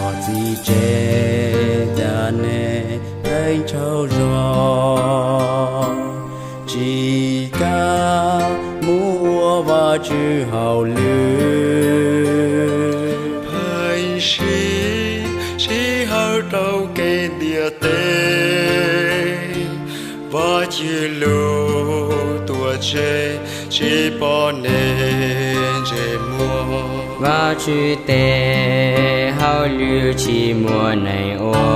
Txiv tsev, cas nej pheej tsaug zog, tsis kam mus ua Vajtswv hauj lwm. Pheej siv sij hawm rau kev ntiaj teb, Vajtswv lub tuam tsev tsis pom nej ntsej muag. Vajtswv tes hauj lwm tsis muaj neeg ua,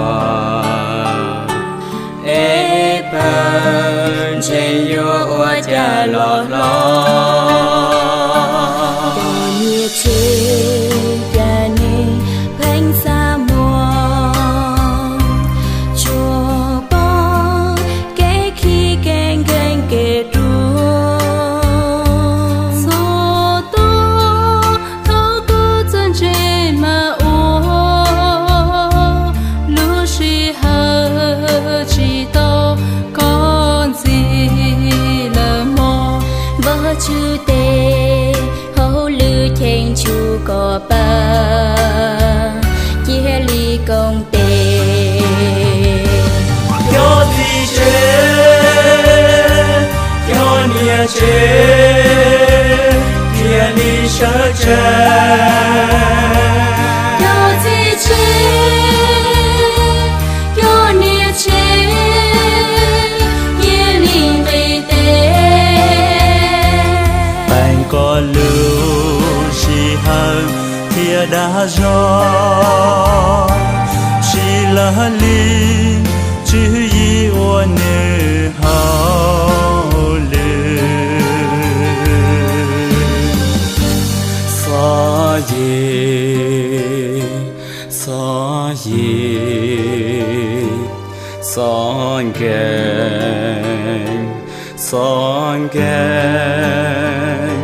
es pawg ntseeg yuav ua cas los hlob. Cov niam tsev, cas nej pheej xav muag, tsuas pom kev khib kev nkeeg kev ruam. Txhob tuag, thov koj txawj ntse mas ua, lub sij hawm tsis tau koj ntxiv lawm mog. Vajtswv tes hauj lwm cheem tsum kom pawg, cia li koom tes. Cov txiv tsev, cov niam tsev, cia li sawv tsees. Cov txiv tsev, cov niam tsev, cia li nqis tes. Peem kom lub sij hawm thiab dag zog, sib laj lig tswv yim ua nws hauj lwm. Txhob yig, txhob yig, txhob nkees, txhob nkees,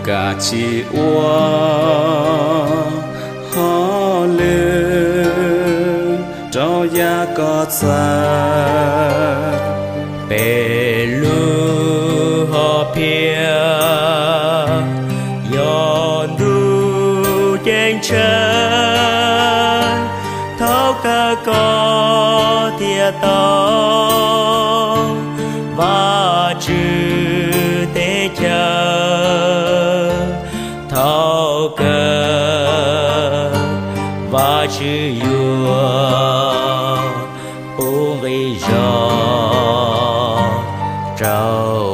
kav tsij ua hauj lwm rau yav koj txawj. Peb lub hom phiaj yog ntuj ceeb tsheej, thaum kawg koj thiaj tau Vajtswv teb chaws. Thaum kawg Vajtswv yuav pub nqi zog rau